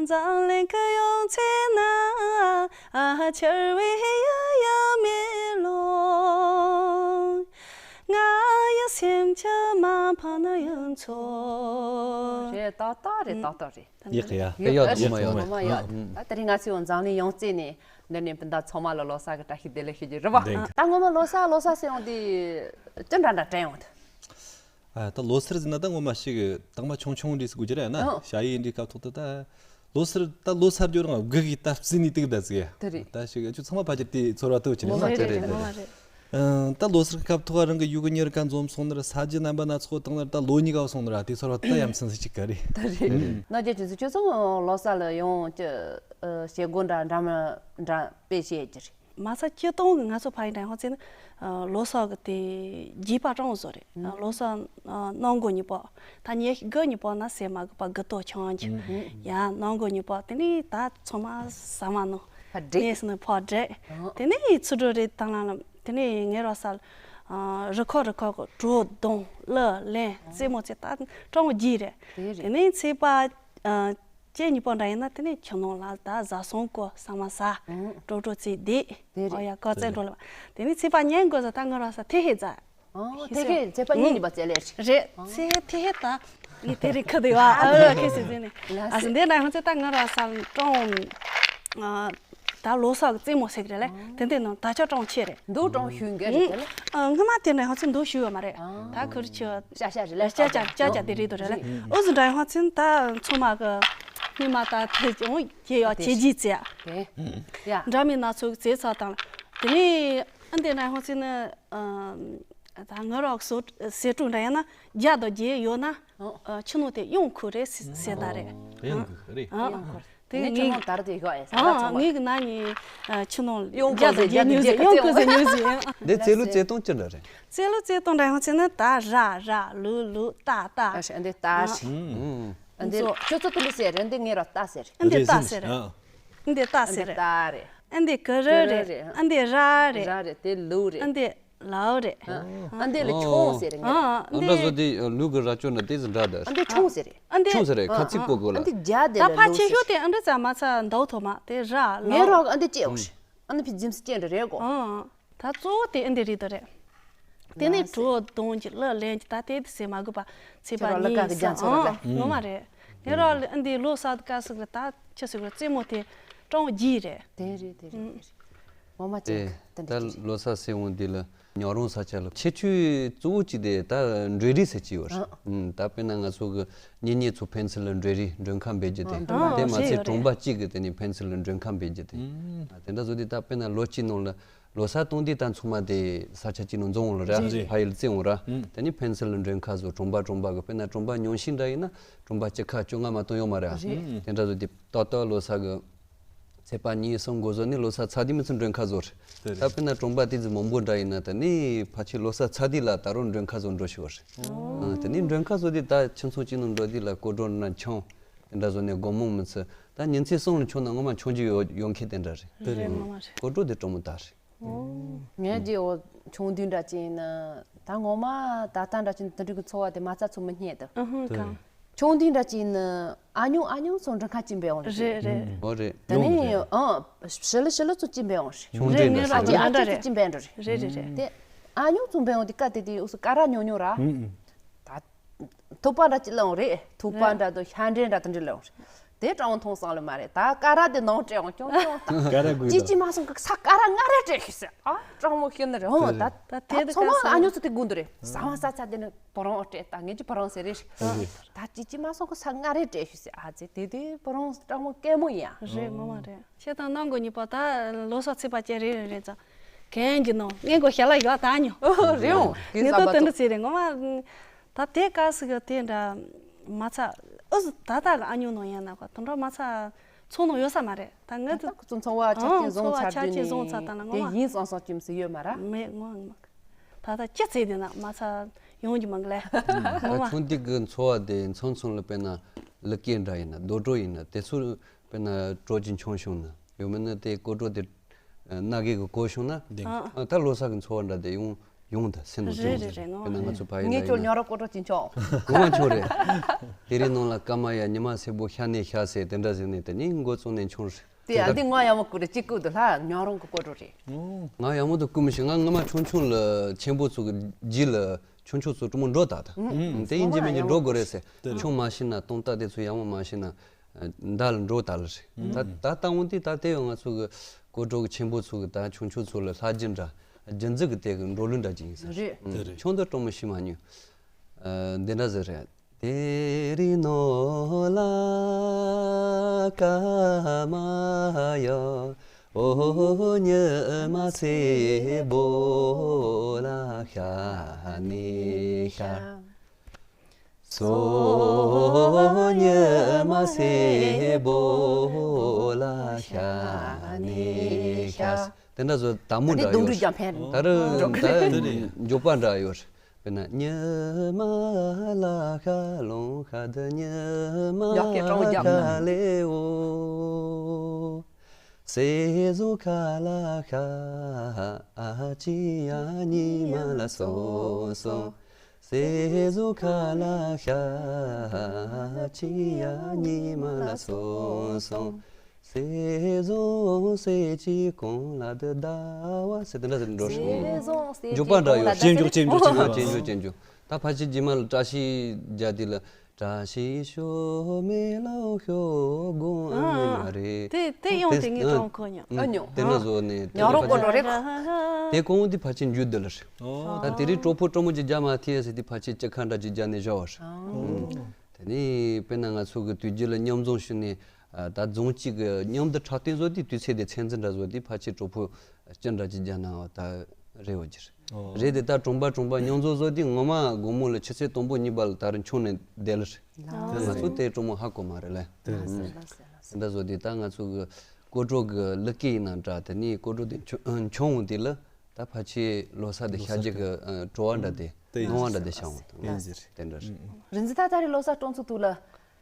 འཛམ་གླིང་གི་ཡང་རྩེ་ན་ཨ་ཆར་བའི་ཡ་ཡ་མེ་ལོང་། ང་ཡི་སེམས་ཀྱི་མ་ཕམ་ན་ཡང་ཚོ། རེད། ཏག་ཏག་རེད། ཏག་ཏག་རེད། ཡག་གི་ཡ། ཡག་ཡག་ཡག་ངོ་མ་ཡག་ངོ་མ་ཡག་ཨ་ད་དེ་རིང་ང་ཚོས་འཛམ་གླིང་ཡང་རྩེ་ནས་འདི་ནས་སྤུན་ཟླ་ཚང་མ་ལ་ལོ་གསར་གི་བཀྲ་ཤིས་བདེ་ལེགས་ཞུ་རྒྱུ་རེད་པ། འདི་ད་ངོ་མ་ལོ་གསར་ལོ་གསར་ཟེར་ཡོང་དུས་ཅི་འདྲ་འདྲ་དྲན་ཡོང་དུས། ཨ་ད་ལོ་གསར་ཟེར་ན་ད་ངོ་མ་ཞིག་དང་མ་ཆུང་ཆུང་འདྲ་ཟེར་དགོས་ཀྱི་རེད་ན། ཨོ། ཞ་ཡི་འདྲའི་སྐབས་ཐོག་ཏུ་ད་ལོ་གསར་ད་ལོ་གསར་འགྱོ་རང་སྒུག་གི་ད་བརྩིས་ནས་ཏིག་ད་ཟིག་ཡ། དེ་རེད། ད་ཞིག་ཁྱོད་ཚང་མ་ཕལ་ཆེར་དེ་ཚོར་བ་ཐོབ་ཀྱི་རེད་ངོ་མ་ན། དེ་རེད། དེ་རེད། ངོ་མ་རེད། ཨ་ད་ལོ་གསར་སྐབས་ཐོག་རང་གི་ཡུལ་གི་ཉེར་ཀ་འཛོམས་སོང་ན་ར་ས་རྒྱུ་རྣམ་པ་སྣ་ཚོགས་དང་ན་ར་ད་ལོ་གཉིས་ཀ་སོང་ན་ར་དེ་ཚོར་བ་ད་ཡ་མཚན་སུ་གཅིག་ག་རེད། ད་རེད། ཨུམ། ན་རྒྱ་ཅུ་ཚོ་ཁྱོད་ཚོ་ལོ་གསར་ལ་ཡོང་ཅི་ཨ་བྱེད་སྒོ་འདྲ་འདྲ་མི་འདྲ་དཔེ་བྱེད་ཀྱི་རེད། མ་ས་སྤྱི་སྟོང་གི་ང་ཚོ་ཕ་ཡི་འདྲ་ཡང་ཚེ་ནི་ཨ་ལོ་གསར་གི་དེ་རྒྱས་པ་ཀྲང་བཟོ་རེད། ཨ་ལོ་གསར་ཨ་གནམ་སྒོ་ཉི་པོ་ད་ཉི་དགུ་ཉི་པོ་ན་ཟེར་མ་དགོས་པ་དགུ་ཐོག་ཆང་གི་ཡ་གནམ་སྒོ་ཉི་པོ་དེ་ནི་ད་ཚང་མ་ཟ་མ་ནོ་ཕ་འདྲེ་ནས་སུ་ནི་ཕོ་འདྲེ་དེ་ནི་ཚུར་འགྲོ་རེད་དང་ལ་ལ། དེ་ནས་ངའི་རོ་སར་རུ་ཁག་རུ་ཁག་གི་བྲོ་བརྡུང་གླུ་ལེན་རྩེད་མོ་རྩེ་ད་སྤྲང་བོ་རྒྱས་རེད། དེ་རེད། དེ་ནས་ཚེས་པ་ཨ་བཅུ་གཉིས་པ་འདྲ་ཡིན་ན་དེ་ནས་ཁྱིམ་ནང་ལ་ད་བཟའ་ཚང་སྐོར་ཟ་མ་ཟ་ཨང་། སྤྲོ་སྤྲོ་རྩེ་བསྡད། དེ་རེད། ཨོ་ཡ་ཀོ་རྩེད་འགྲོ་ལ་བ། དེ་ནས་ཚེས་པ་ཉིན་དགོས་ཟ་ད་ངའི་རོ་སར་ཐེ་ཧེ་ཛ། ཨང་། ཐེ་ཧེ་ཚེས་པ་གཉིས་གཉིས་པ་རྩེ་ལེ་རེད། རེད། ཚེ་ཧེ་ཐེ་ཧེ་ད། ངས་དེ་རིང་ཁ་དེ་བ་ཨ་ཁེ་སི་ཟེར་ནས། ལ་ཨ་སི་འདི་འདྲ་ཡང་ཚེ་ད་ང་ར་སང་ཀྲོང་ཨ་ད་ལོ་གསར་གི་རྩེད་མོ་ཟེར་གི་རེད་ལེ། དེ་འདི་ནང་ད་ཆ་ཀྲོང་ཆེ་རེད། འདུག་ཀྲོང་ཞུ་འགའ་རེད་དེ་ལེ། ཨ་སྔ་མ་དེ་འདྲ་ཡང་ཚེ་འདུག་ཞུ་ཡོད་མ་རེད། ད་ཁུར་ཆེ་ཤ་ཤ་རེད་ལེ། ཤ་ཤ་ཤ་ཤ་དེ་རེད་དོ་རེད་ལེ། ཨོ་ཟི་འདྲ་ཡང་ཚེ་ད་ཚོ་མ་གི་སྔ་མ་ད་དེ་ཀྱང་ཡེ་ཡོ་ཆེ་ཇི་ཙེ་དེ་ཡ་འདྲ་མིན་སྣ་ཚོགས་རྩེ་ཚ་དང་དེ་ནས་ཨ་འདི་འདྲ་ཡང་ཚེ་ནི་ཨ་ད་ང་རང་སོ་ཟེར་དྲུག་འདྲ་ཡང་ན་བརྒྱ་དང་བརྒྱད་ཡོད་ན་ཨ་ཆུ་ནང་དེ་གཡང་ཁུག་རེད་ཟེར་ད་རེད། ཨོ། དེ་ཡང་ཁུག་རེད། ཨ་ཡང་ཁུག་དེ་ངས་ངས་ཆུ་ནང་དར་དེ་ཡོད་ཨེ་ས་ཨ་ཚང་མ་ངས་གི་ན་ནི་ཨ་ཆུ་ནང་ཡང་བརྒྱ་ཁུག་དང་ཟེར་བརྒྱད་ཉུལ་ཡང་ཟེར་ཡང་ཁུག་ཟེར་ཉུལ་ཟེར། འདི་རྩེད་ལུགས་རྩེད་སྟངས་ཅི་འདྲ་རེད། རྩེད་ལུགས་རྩེད་སྟངས་འདྲ་ཡང་ཚེ་ནི་ད་ར་ར་ལུ་ལུ་ཏ་ཏ། ཨ་ཤ་འདི་ད་ཤ། ཨ་འདི་ཁྱོད་ཚོ་དེ་ལས་ཟེར་རེད། འདི་ངས་ར་ཏ་ཟེར། ཨ་འདི་ཏ་ཟེར། ཨ་འདི་ཏ་ཟེར། ཏ་རེད། ཨ་འདི་ཀ་ར་རེད། ཨ་འདི་ར་རེད། ར་རེད། དེ་ལུ་རེད། ཨ་འདི་ལའོ་རེད། ཨ་འདི་ལ་ཆུང་ཟེར་རེད། ཨ་ཨ་འདི་འདྲ་བཟོ་དེ་ལུ་གི་ར་ཅོ་ན་དེ་ཟི་འདྲ་ད། ཨ་འདི་ཆུང་ཟེར་རེད། ཨ་འདི་ཆུང་ཟེར་རེད། ཁ་ཚིག་པོ་གོ་ལ། ཨ་འདི་རྒྱ་དེ་ད་ལ་ཕ་ལུ་ཆེ་ཤོས་ཟེར། དེ་ཨ་འདྲ་ཙམ་མ་ཚ་འདའུ་ཐོ་མ་དེ་ར་ངའི་ལའོ་རོགས་ཨ་འདི་ཅེ་འོ་ཤི། ཨ་འདི་ཕི་ཛིམ་སི་ཅན་རེད་གོ། ཨ་ད་གཙོ་བོ་དེ་ཨ་འདི་རེད་དོ་རེད། དེ་ནས་ལ་སེ། བྲོ་བརྡུང་གི་གླུ་ལེན་གི་ད་དེ་དེ་ཟེར་མ་དགོས་པ་ཚེས་པ་ཁྱེད་རང་ལ་ཀ་གི་རྒྱ་མཚོ་ར་ལ། ངོ་མ་རེད། ངེད་རང་ལ་ཨ་འདི་ལོ་གསར་དུ་དཀའ་སུ་གི་ད་ཆི་ཟེར་གི་རྩེད་མོ་དེ་ཀྲོང་རྒྱས་རེད། དེ་རེད་དེ་རེད་དེ་རེད། ངོ་མ་དེ་ཅན་དེ་འདྲ་ད་ཅིག་རེད། ལོ་གསར་ཟེར་འོང་འདི་ལ་ཉོ་རོང་ས་ཆ་ལ་ཁྱད་ཆོས་གཙོ་བོ་གཅིག་དེ་ད་འགྲོས་རིགས་ཟེར་གྱི་ཡོད་རེད། ཨ་ད་དཔེར་ན་ང་ཚོ་གི་གཉེན་ཉེ་ཚོ་ཕན་ཚུན་ལ་འགྲོས་རིགས་མགྲོན་ཁང་འབེལ་རྒྱུ་དེ། ཨ་དེ་མ་ཚད་ཨ་གྲོང་པ་གཅིག་གི་དེ་ནས་ཕན་ཚུན་ལ་མགྲོན་ཁང་འབེལ་རྒྱུ་དེ། ཨ་དེ་འདྲ་བཟོ་དུས་ད་དཔེར་ན་ལོ་གཅིག་ནང་ལ་ལོ་གསར་གཏོང་དུས་ད་ཚང་མ་དེ་ས་ཆ་གཅིག་ནང་འཛོམས་འོང་ལ་ར། རེད། ཕ་ཡུལ་བརྩི་འོང་ར། ཨུམ། དེ་ནི་ཕན་ཚུན་ལ་མགྲོན་ཁ་བཟོ། གྲོང་པ་གྲོང་པ་གི་དཔེར་ན་གྲོང་པ་ཉུང་ཤས་འདྲ་ཡིན་ན་གྲོང་པ་གཅིག་ཁ་བཅོ་ལྔ་མ་གཏོགས་ཡོད་མ་རེད། ཨ་རེད། དེ་འདྲ་བཟོ་དུས་ཏོག་ཏོག་ལོ་གསར་གི་ཚེས་པ་གཉིས་གསུམ་འགོ་བཟོ་ནི་ལོ་གསར་ཚར་དུས་མི་ཚོ་མགྲོན་ཁ་བཟོ་རེད། དེ་རེད། ད་དཔེར་ན་གྲོང་པ་དེ་ཚོ་མང་པོ་འདྲ་ཡིན་ན་ད་ནི་ཕལ་ཆེར་ལོ་གསར་ཚར་དུས་ལ་ད་རུང་མགྲོན་ཁ་བཟོ་འགྲོ་ཤི་བ་རེད། ཨ་དེ་ནི་མགྲོན་ཁ་བཟོ་དུས་ད་ཁྱིམ་ཚང་གཅིག་ནང་འགྲོ་དུས་ལ་སྐོར་བྲོ་ན་ཆང་། དེ་འདྲ་བཟོ་ནས་སྒོར་མོ་མི་ཚུད། ད་ཉིན་མཚན་གསུམ་ལ་མཆོང་ན་ངོ་མ་མཆོང་རྒྱུ་ཡོད་ཡོད་མཁན་དེ་འདྲ་རེད། དེ་རེད། ངོ་མ་རེད། སྐོར་བྲོ་དེ་སྤྲོ་མོ་ད་རེད། ངས་རྗེས་འོ་ཆུང་དུས་འདྲ་ཅིག་ཡིན་ན་ད་ངོ་མ་ད་ལྟ་འདྲ་ཅིག་དེ་འདྲ་གི་འཚོ་བ་དེ་མ་རྩ་ཚུགས་མི་རྙེད་དོ། ཨ་ཧུང་། དེ་གང་། ཆུང་དུས་འདྲ་ཅིག་ཡིན་ན་ཨ་ཉུང་ཨ་ཉུང་ཚོ་འགྲིག་ཁ་ཅིག་འབད་འོང་རེད། རེད། འོ་རེད། དེ་ཡོང་ནས་གི་རེད། ཨང་ཞི་ལི་ཞི་ལི་ཚོ་ཅིག་འབད་འོང་རེད། ཆུང་འདྲ་རེད། ངས་ཨ་ཅེ་ཨ་ཅེ་ཚོ་ཅིག་འབད་འགྲོ་རེད། རེད་རེད་རེད། དེ་ཨ་ཉུང་ཚོ་འབད་འོང་དེ་ཀ་དེ་དེ་འུ་སུ་ཀ་ར་ཉུང་ཉུང་ར། ད་ཐུག་པ་འདྲ་ཅིག་ལོང་རེད། ཐུག་པ་འདྲ་དང་ཤ་འདྲེན་འདྲ་དེ་འདྲ་ལོང་རེད། དེ་སྤྲང་བོ་མཐོང་སང་ལ་མ་རེད། ད་ཀ་ར་དེ་ནང་སྤྲད་འོང་ཀྱོང་ཀྱོང་ད། ཀ་ར་དགོས་ཅི་ད། ཅི་མ་སོང་གི་ས་ཀ་ར་ང་རེ་སྤྲད་ཤི་ཟེར། ཨ་སྤྲང་བོ་ཤི་ནི་རེད་ཧོ། ད་ད་དེ་ད་ཚང་མ་ཨ་ཉོ་ཚོ་དེ་དགོས་འདུག་རེད། ཟ་མ་ཟ་ཚ་དེ་ནི་བུ་རང་སྤྲད། ད་ངས་ཀྱི་བུ་རང་ཟེར་རེད། ད་ཅི་ཅི་མ་སོང་གི་ས་ང་རེ་སྤྲད་ཤི་ཟེར། ཨ་ཙི་དེ་དེ་བུ་རང་སྤྲང་བོ་སྐད་མོ་ཡིན་ཨ། རེད་ངོ་མ་རེད། ཁྱེད་དང་གནང་དགོས་ཉིད་པ་ད་ལོ་སོགས་ཚིག་པ་ཅན་རེ་རེ་རེ་ཙང་གན་གྱི་ནང་ངས་མགོ་ཞལ་ལ་ཡོད་ད་ཉོ། རེད་འོང་གི་ངས་ས་ད་བ་དེ་འདྲ་ཚོ་ཚིག་རེད་ངོ་མ། ད་དེ་ག་སི་གི་དེ་འདྲ་མ་ཚ་ཨུ་ཟི་ད་ད་གི་ཨ་ཉོ་ནང་ཡང་ན་ག་དེ་འདྲ་མ་ཚ་ཚོང་ནང་ཡོད་ས་མ་རེད། ད་ངས་ད་ད་ཁོ་ཚོ་འཚོ་བ་ཆ་རྐྱེན་བཟང་ཚར་རྒྱུ་ནས་དེ་ཡིན་སང་སང་ཅིམ་སི་ཡོད་མ་ར། མེད་ངོ་ངོ་མ་ད་ད་ཅི་ཚེ་དེ་ན་མ་ཚ་ཡོང་གི་མང་གི་ལས་ངོ་མ། ད་ཆུང་དུས་ཀྱི་འཚོ་བ་དེ་ཚང་ཚང་ལ་དཔེར་ན་ལི་ཀེ་འདྲ་ཡིན་ན་རྡོ་གྲོ་ཡིན་ན་དེ་ཚོ་དཔེར་ན་གྲོ་གི་མཆོང་བྱུང་ན་ཡོད་མིན་ན་དེ་ཀོ་གྲོ་དེ་སྣ་གས་ཀྱི་གོ་བྱུང་ན་ཨ། ད་ལོ་གསར་གྱི་འཚོ་བ་འདྲ་དེ་ཡོང་ཡོང་ད་སེམས་ནང་རེད་རེད་རེད་ངོ་། དཔེར་ན་ང་ཚོ་ཕ་ཡུལ་ངས་ལ་ཁྱོད་ཡིན་ན་ཉོ་རོགས་ཀོ་གྲོ་གི་མཆོང་གོ་མ་ཆོག་རེད། དེ་རིང་ནང་ལ་སྐར་མ་ཡ་ཉི་མ་སེར་པོ་ཤར་ནས་ཤར་ཟེར་དེ་འདྲ་ཟེར་ནས་དེ་ནི་མགོ་བཙུགས་ནས་མཆོང་རེད། དེ་ཡང་འདི་ང་ཡག་མོ་བསྐུར་རེ་གཅིག་བསྐུར་དུ་ལྷ་ཉོ་རོང་གི་ཀོ་གྲོ་རེད། ང་ཡག་མོ་དུ་བསྐུར་མི་ཤེས། ང་ངོ་མ་ཆུང་ཆུང་ལ་ཆེན་པོ་ཚོ་གི་རྗེས་ལ་ཆུང་ཆུང་ཚོ་གྲུ་མོ་འགྲོ་ད་ད། དེ་ཡིན་གཅིག་མིན་གཅིག་འགྲོ་དགོས་རེད་ཟེར། ཆུང་མ་ཤེས་ན་སྟོང་རྟགས་དེ་ཚོ་ཡག་མོ་མ་ཤེས་ན་མདའ་ལ་འགྲོ་ད་ལ་རེད། ད་ད་ལྟ་འོང་དུས་ད་དེ་ཡང་ང་ཚོ་གི་ཀོ་གྲོ་གི་ཆེན་པོ་ཚོ་གི་ད་ཆུང་ཆུང་ཚོ་ལ་ལྷ་རྒྱུ་འདྲ་རྒྱུན་འཛིན་གི་དེ་གི་འགྲོ་ལུགས་འདྲ་ཅིག་ཡིན་ས་རེད། ཆུང་དུ་གྲུ་མོ་ཤེས་མ་མྱོང་། འདི་འདྲ་ཟེར་རེད། དེ་རིང་ནོ་ལ་ཀ་མ་ཡོ། ཨོ་ཉི་མ་སེ་བོ་ལ་ཤ་ནི་ཤ། སོ་ཉི་མ་སེ་བོ་ལ་ཤ་ནི་ཤ། དེ་འདྲ་བཟོ་དྭངས་མོ་འདྲ་ཡོད་རེད། ད་རུ་ད་འཇོག་པ་འདྲ་ཡོད་རེད། དཔེར་ན་ཉི་མ་ལ་ཤ་ལོང་ཤ་དུ་ཉི་མ་ཤ་ལེ་འོ། སེ་བཟོ་ཁ་ལ་ཤ་ཨ་ཅི་ཡ་ཉི་མ་ལ་སོང་སོང་། སེ་བཟོ་ཁ་ལ་ཤ་ཨ་ཅི་ཡ་ཉི་མ་ལ་སོང་སོང་། སེ་བཟོ་སེ་ཅི་གོང་ལ་དུ་ཟླ་བ་སེ་དེ་འདྲ་ཟེར་འགྲོ་ཤོག་འཇུག་པ་འདྲ་ཡོད། ཅན་འཇུག་ཅན་འཇུག་ཅན་འཇུག་ཅན་འཇུག་ཅན་འཇུག་ད་ཕལ་ཆེར་རྗེས་མ་ལ་བཀྲ་ཤིས་རྒྱ་དེ་ལ་བཀྲ་ཤིས་ཤོ་མེ་ལོ་ཤོ་དགོང་ཨ་ནི་མ་རེད། དེ་དེ་ཡོང་དེ་ངས་ཀྲོང་ཁོ་ཉོ། ཨ་ཉོ། དེ་ན་བཟོ་ནས་ཉོ་རོགས་པོ་འགྲོ་རེད། དེ་གོང་དེ་ཕལ་ཆེར་འཇུག་དེ་ལ་རེད། ད་དེ་རིང་གྲོགས་པོ་གྲོགས་མོ་གྱི་རྒྱ་མ་ཐེ་ཟེར་དེ་ཕལ་ཆེར་སྤྱི་ཁ་འདྲ་གྱི་རྒྱ་ནས་བཞག་བ་རེད། དེ་ནས་དཔེར་ན་ང་ཚོ་གི་དུས་རྒྱུན་ལ་མཉམ་འཛོམས་ཞུ་ནས་ད་རྫོང་གཅིག་གི་མཉམ་དུ་འཁྲབ་སྟོན་བཟོ་དེ་དུས་ཚོད་དེ་ཚན་རྩལ་འདྲ་བཟོ་དེ་ཕལ་ཆེར་གྲོགས་པོ་སྤྱི་འདྲ་གྱི་རྒྱ་ན་བ་ད་རེད་བ་གྱི་རེད། རེད་དེ་ད་གྲོང་པ་གྲོང་པ་མཉམ་འཛོམས་བཟོ་དེ་ངོ་མ་དགོང་མོ་ལ་ཆུ་ཚོད་དང་པོ་གཉིས་པ་ལ་ད་རུ་འཁྱོངས་ནས་བསྡད་ལ་རེད། ང་ཚོ་དེ་གྲོགས་མོ་ཧ་གོ་མ་རེད་ལ། དེ་འདྲ་བཟོ་དེ་ད་ང་ཚོ་གི་ཀོ་གྲོ་གི་ལི་ཀི་ཡིན་ན་འདྲ་དེ་ནས་ཀོ་གྲོ་དེ་འཁྱོངས་འོང་དེ་ལ། ད་ཕལ་ཆེར་ལོ་གསར་དེ་ཤར་རྒྱུ་གི་ཨ་བྲོ་བ་འདྲ་དེ་སྣང་བ་འདྲ་དེ་ཤར་འོང་དང་། དེ་འདྲ་རེད། རིན་འཛིན་ད་ད་རེས་ལོ་གསར་སྤྲོ་ཚོགས་དུས་ལ་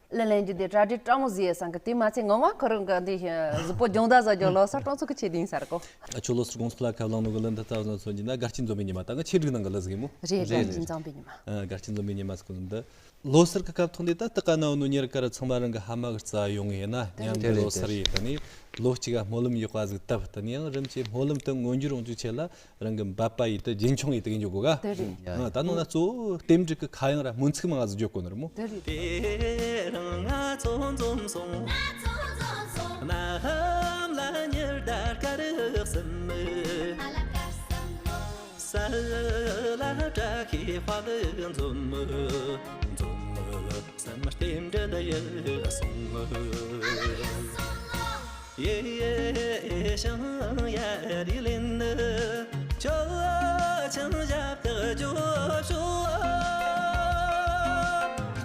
ལེ་ལན་གྱི་དེ་གྲ་སྒྲིག་སྤྲང་བོ་ཟིག་ཡས་སང་གི་དེ་མ་ཚད་ངོ་མ་ཁོ་རང་གི་འདི་གཟུགས་པོ་སྦྱོང་བརྡར་བཟོ་རྒྱུ་ལོ་གསར་སྤྲོ་ཚོགས་ཀྱི་ཆེད་དུ་ཡིན་ས་རེད་གོ། ཨ་ཆོ་ལོ་གསར་དགོངས་སུ་ལ་ཁ་བླངས་ནོ་གི་ལན་ད་ལྟ་བཟང་སོང་གྱི་ན་དགའ་སྐྱིད་འཛོམས་པའི་ཉི་མ་ད་ང་ཆེད་སྒྲིག་ནང་གི་ལ་ཟིག་ཡིན་མོ། རེད་རེད། དགའ་སྐྱིད་འཛོམས་པའི་ཉི་མ་ཟིག་གོ་འདི། ལོ་གསར་གི་སྐབས་ཐོག་ནས་ད་ལྟ་ག་ན་ནོ་ཉེར་ཀ་ར་ཚང་མ་རང་གི་ཕ་མ་གི་རྩ་ཡོང་ངེ་ན་མཉམ་དུ་ལོ་གསར་ཡིན་ད་ནི་ལོ་གཅིག་ག་སྨོན་ལམ་ཡག་པ་ཟིག་བཏབ་ད་ནི་ཡང་རིམ་གྱིས་སྨོན་ལམ་དུ་མངོན་འགྱུར་ཡོང་རྒྱུ་ཆེད་ལ་རང་གི་འབད་པ་ཡིད་དུ་རྒྱུན་འཁྱོངས་ཡིད་དུ་ཡིན་རྒྱུ་དགོས་ག། ད་ནོ་ན་གཙོ་བོ་རྟེན་འབྲེལ་གི་ཁ་གཡང་ར་སྨོན་ཚིག་མང་ཟིག་བརྗོད་དགོས་ནི་རེད་མོ། དེ་རིང་ང་ཚོ་འཛོམས་སོང་། ན་ཧམ་ལ་ཉེར་ཟླ་སྐར་གསུམ། ས་ལ་བཀྲ་ཤིས་དཔལ་འཛོམས། འཛོམས། སེམས་རྟེན་འབྲེལ་ཡིད་སོང་། ཡེ་ཡེ་ཞང་ཡ་རི་ལིན་ནི་ཆོ་ཆང་ཞབས་ཏག་ཇོ་ཤོ་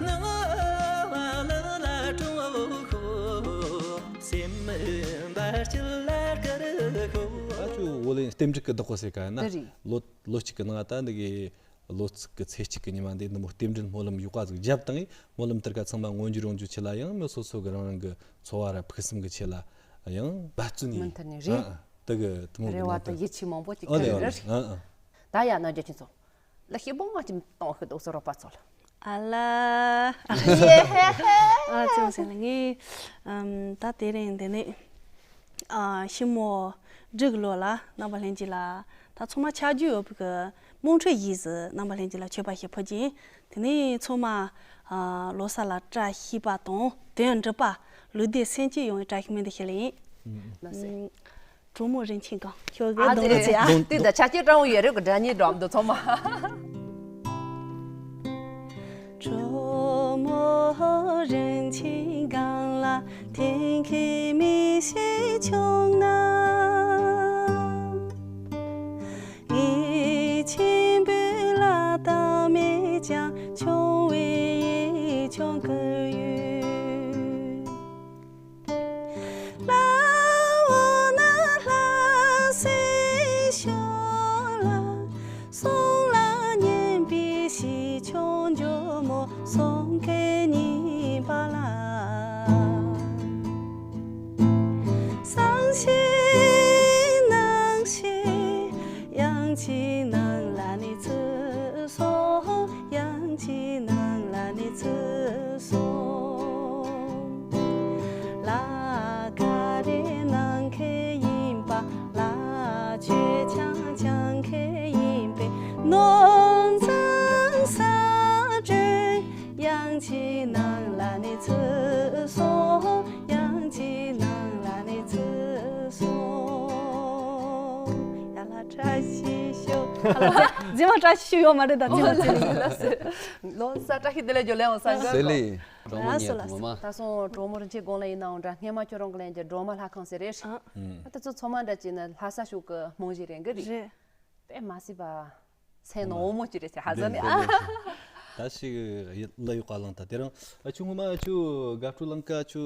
ནང་བ་ལ་ལ་ཀྲུང་བོ་ཤོ་སེམས་འབར་ཆིལ་ལ་ཀར་ཤོ། ཨ་ཅུ་བོ་ལེན་རྟེན་འབྲེལ་གི་བདག་པོ་ཟེར་ག་ན་ལོ་ལོ་གཅིག་གི་ནང་ད་འདི་གི་ལོ་གཅིག་གི་ཚེས་གཅིག་གི་ཉི་མ་འདི་འདི་མོ་རྟེན་འབྲེལ་སྨོན་ལམ་ཡག་པ་ཟིག་བརྒྱབ་བཏང་ངས། སྨོན་ལམ་དེར་ཀ་ཚང་མ་མངོན་འགྱུར་ཡོང་རྒྱུ་ཆེད་ལ་ཡང་མི་སོ་སོ་གི་རང་རང་གི་འཚོ་བ་ར་ཕུགས་བསམ་གི་ཆེད་ལ་ཡང་འབད་བརྩོན་མུ་མཐུད་ནས་རེད། ཨ་ཨ། དེ་གི་ཐུན་མོང་གི་རེ་བ་ནང་དུ་དང་ཡིད་ཆེས་མང་པོ་ཅིག་ཨོ་ལེ་ཨོ་ལེ། ཨ་ཨ། ད་ཡ་ན་རྒྱ་ཆེན་ཚོ་ལ་ཤི་བོ་ང་ཅིམ་གཏོང་ཤི་འདུག་སོ་རོགས་པ་ཚོ་ལ། ཨ་ལ། ཨ་ཙི་ཟེར་ལ་ངས་ཨམ་ད་དེ་རིང་འདི་ནས་ཨ་ཤི་མོ་འབྲུག་ལོ་ལ་རྣམ་པ་ལྷན་རྒྱས་ལ་ད་ཚང་མ་ཆ་རྒྱུས་ཡོད་པའི་གི་དམངས་ཁྲོད་ཡིག་ཟིག་རྣམ་པ་ལྷན་རྒྱས་ལ་མཆོད་པ་ཞིག་ཕུལ་གྱིན། དེ་ནས་ཚང་མ་ཨ་ལོ་གསར་ལ་བཀྲ་ཤིས་པ་དང་དོན་འགྲུབ་པ། ལུས་བདེ་སེམས་སྐྱིད་ཡོང་བའི་བཀྲ་ཤིས་སྨོན་འདུན་ཞུ་ལེ་ཡིན། ལགས་སེ། ཨམ། གྲོ་མོ་རིན་ཆེན་གང་ཁྱོད་ཨ་ཀྱི་གདོང་དེ་ཚེ་ཨ། དེ་ད་ཆ་སྐྱེ་སྤྲང་བོ་ཡོད་རེད་གི་སྒྲ་སྙན་སྒྲོག་འདུག་ཚང་མ། ཡ་ལ་བཀྲ་ཤིས་ཤོག་རྫི་མ་བཀྲ་ཤིས་ཤོག་ཡོད་མ་རེད་ད་རྫི་མ་རྫི་མ། ལོ་གསར་བཀྲ་ཤིས་བདེ་ལེགས་ཇོ་ལེ་འོང་ས་འགའ། ཟེར་ལེ། གྲོགས་མོ་ལགས་སོ་ཉེ་ལགས་སོ། ངོ་མ། ད་སོང་གྲོགས་མོ་རིན་ཆེན་དགོངས་ལ་ཡིན་ནའང་འདྲ། སྔས་མ་ཁྱོད་རང་གི་ལན་གྱི་སྒྲོལ་མ་ལྷ་ཁང་ཟེར་རེད། ཨ། ཨ་ད་ཚོ་ཚང་མ་འདྲ་བྱས་ན་ལྷ་ས་ཕྱོགས་ཀྱི་རྨང་གཞི་རེད་འགའ་རེད། རེད། དཔེ་མ་སྲིད་པ། སེམས་ནང་འོ་མོ་ཅིག་རེད་ཟེར་ཧ་ཟ་ནས་ཨ། ད་ཞིག་ལ་ཡོད་ཀ་ལང་ད་དེ་རིང་ཨ་ཆུ་ངོ་མ་ཨ་ཆུ་དགའ་སྤྲོ་ལང་ཀ་ཆུ་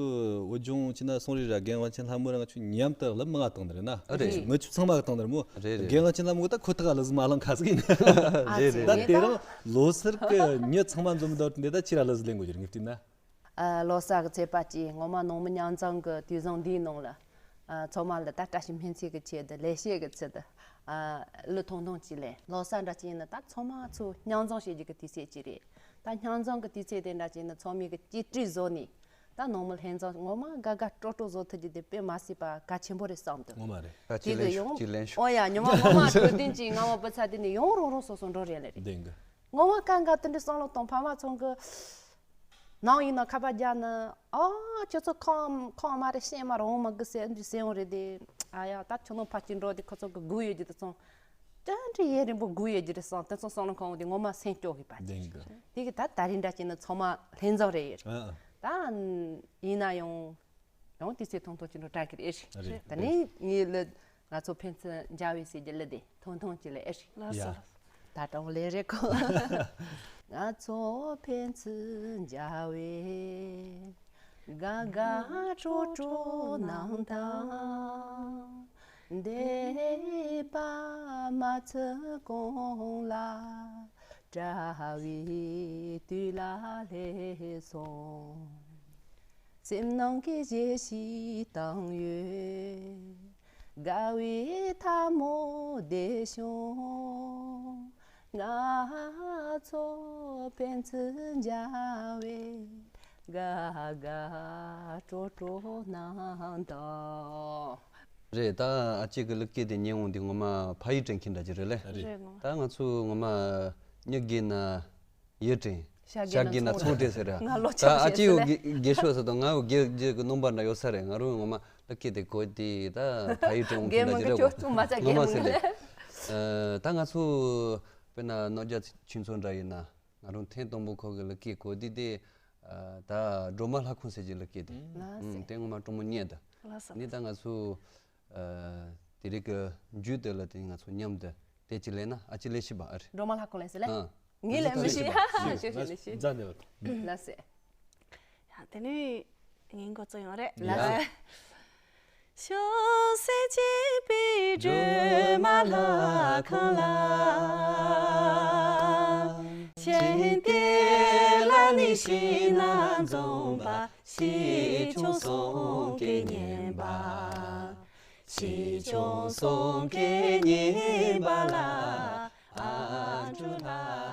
བོད་ལྗོངས་ཆི་ན་སོང་རི་ར་རྒན་དབང་ཆེན་ལྷ་མོ་རང་ཆུ་མཉམ་དུ་ལ་མི་ང་བཏང་ནི་རེད་ན། ཨ་རེད། མི་ཆུ་ཚང་མ་གི་བཏང་ནི་རེད་མོ། རེད་རེད། རྒན་དབང་ཆེན་ལྷ་མོ་གི་ད་ཁོ་ཐག་ལ་ཟི་མ་ལང་ཁ་ཟིག་ཡིན། ཨ་རེད་རེད། ད་དེ་རིང་ལོ་སར་གི་མྱི་ཚང་མ་འཛོམས་འདུག་འདི་ད་ཆི་ར་ལ་ཟི་ལེན་དགོས་ཀྱི་རེད་ངས་བལྟས་ན། ཨ་ལོ་གསར་གི་ཚེས་པ་གཅིག་ངོ་མ་ནང་མི་མཉམ་འཛོམས་གི་དུས་བཟང་འདིའི་ནང་ལ། ཨ་ཚང་མ་ལ་ད་བཀྲ་ཤིས་སྨོན་ཚིག་གི་ཆེད་དུ་ལེགས་བཤད་ཀྱི་ཚུལ་དུ། ཨ་གླུ་ཐུང་ཐུང་གཅིག་ལེན། ལོ་གསར་འདྲ་གཅིག་ཡིན་ན་ད་ཚང་མ་ཚོ་མཉམ་འཛོམས་བྱེད་རྒྱུ་གི་དུས་ཚོད་གཅིག་རེད། ད་མཉམ་འཛོམས་གི་དུས་ཚོད་དེ་འདྲ་གཅིག་ཡིན་ན་ཚང་མས་གི་གཅིག་སྒྲིལ་བཟོ་ནས། ད་ནང་མི་ལྷན་འཛོམས་ངོ་མ་དགའ་དགའ་སྤྲོ་སྤྲོ་བཟོ་ཐུབ་རྒྱུ་དེ་དཔེ་མ་སྲིད་པ་གལ་ཆེན་པོ་རེད་བསམ་འདུག་ངོ་མ་རེད། ད་དེ་གཅིག་ལེན་གི་ཡོང་། གཅིག་ལེན་ཤོག་ཨོ་ཡ་ཉི་མ་ངོ་མ་གྲོས་བསྟུན་གཅིག་ངང་བ་བུ་ཚ་དེ་ནས་ཡོང་རུང་རུང་སོ་སོ་འགྲོ་རེད་ལེ་རེད། བདེན་གི། ངོ་མ་གང་ག་དེ་འདྲའི་བསམ་བློ་གཏོང་ཕ་མ་ཚོ་གི་ནང་ཡིན་ན་ཁ་པར་རྒྱག་ན། ཨ་ཁྱོད་ཚོ་ཁོམ་ཁོམ་མ་རེད། ཤེས་མ་རུང་མ་གི་ཟེར་འདི་ཟེར་ཡོང་རེད་དེ། ཨ་ཡ་ད་ཁྱོད་ནང་ཕ་གཅིག་འགྲོ་དེ་ཁོ་ཚོ་གི་སྒུག་ཡོད་རྒྱུ་དེ་ཚོ་ཅན་དྲི་ཡེ་རིང་པོ་སྒུག་ཡོད་རྒྱུ་རེད་བསམ་དེ་ཚོ་བསམ་བློ་ཁོང་དེ་ངོ་མ་སེམས་སྐྱོ་གི་པ་དེ་བདེན་གི། དེ་གི་ད་ད་རིང་འདྲ་བྱས་ན་ཚང་མ་ལྷན་འཛོམས་རེད་ཡོད་རེད། ཨ་ཨ། ད་ཡིན་ན་ཡང་ཡང་དུས་ཚོད་ཐུང་ཐུང་ཅིག་འགྲོ་དྲག་གི་རེད་ཨེ་ཤི། རེད། ད་ནི་ངའི་ལ་ང་ཚོ་ཕན་ཚུན་མཇལ་བའི་ཟེར་གྱི་ལ་དེ་ཐུང་ཐུང་ཅིག་ལ་ཨེ་ཤི། ལགས་སོ། ཡ། ད་གྲོང་ལས་རེད་ཁོ། ང་ཚོ་ཕན་ཚུན་མཇལ་བའི་དགའ་དགའ་སྤྲོ་སྤྲོ་གནང་དང་། འདས་པ་མ་ཚུད་གོང་ལ་བཀྲ་བའི་དུས་ལ་སླེབས་སོང་། སེམས་ནང་གི་བརྗེད་གཞི་བཏང་ཡོད། དགའ་བའི་ཐལ་མོ་རྡེབ་བྱུང་། ང་ཚོ་ཕན་ཚུན་མཇལ་བའི་དགའ་དགའ་སྤྲོ་སྤྲོ་གནང་དང་། རེད་ད། ཨ་ཅེ་གི་ལག་སྐད་དེ་ཉན་འོང་དུས་ངོ་མ་ཕ་ཡུལ་དྲན་མཁན་འདྲ་ཅིག་རེད་ལེ། རེད། ད་ང་ཚོ་ངོ་མ་མྱི་རྒས་ན་ཡུལ་དྲན། ཤ་རྒས་ན་ཚོང་དྲན་ཟེར་ར། ང་ལོ་ད་ཆུང་ཨ་ཅེ་ཡོ་ཞེས་ཟེར་ལེ། རྒས་ཤོས་ཟེར་དང་ང་ཡོ་རྒས་རྒས་གི་རྣམ་པ་འདྲ་ཡོད་ས་རེད། ང་རང་ངོ་མ་ལག་སྐད་དེ་གོ་དེ་ད་ཕ་ཡུལ་དྲན་འོང་མཁན་འདྲ་ཅིག་རེད་གོ། ངོ་མ་ཟེར་ལེ། ད་ང་ཚོ་དཔེར་ན་ནོར་རྒྱ་ཆུ་མཚོ་འདྲ་ཡིན་ན། ང་རང་ཐེངས་དང་པོ་ཁོ་གི་ལག་སྐད་གོ་དུས་དེ། ཨ་ད་སྒྲོལ་མ་ལྷ་ཁང་ཟེར་གྱི་ལག་སྐད་དེ། ལགས་སེ། ཨུམ། དེ་ངོ་མ་སྤྲང་མོ་རྙེད་ད། ལགས་སོ། ནི་ད་ང་ཚོ་ཨ་དེ་རིང་གི་མཇུག་དེ་ལ་དེ་ང་ཚོ་མཉམ་དུ་དེ་ཅི་ལེན་ན་ཨ་ཅི་ལས་ཤི་བ་ཨ་རེད། སྒྲོལ་མ་ལྷ་ཁང་ལས་ཟེར་ལེ། ཨ། ངས་ལས་མི་ཤེས། ཤོད་ཤོད་ལས་ཤེས། ཛ་ནེ་བ། ལགས་སེ། ཡ་དེ་ནས་ངའི་འགོ་གཙོ་ཡོང་རེད། ཡ། ལགས་སེ། ཆོས་སྲིད་གཅིག་པའི་སྒྲོན་མ་ལྷ་ཁང་ལ། ཤིང་རྟའི་ལ་ནི་ཤིང་རྣམས་འཛོམས་པ། ཞི་ཁྲོ་གསུང་གི་སྙན་པ། ཞི་ཁྲོ་གསུང་གི་སྙན་པ་ལ། ཨ་འབྲུག་ལྷ།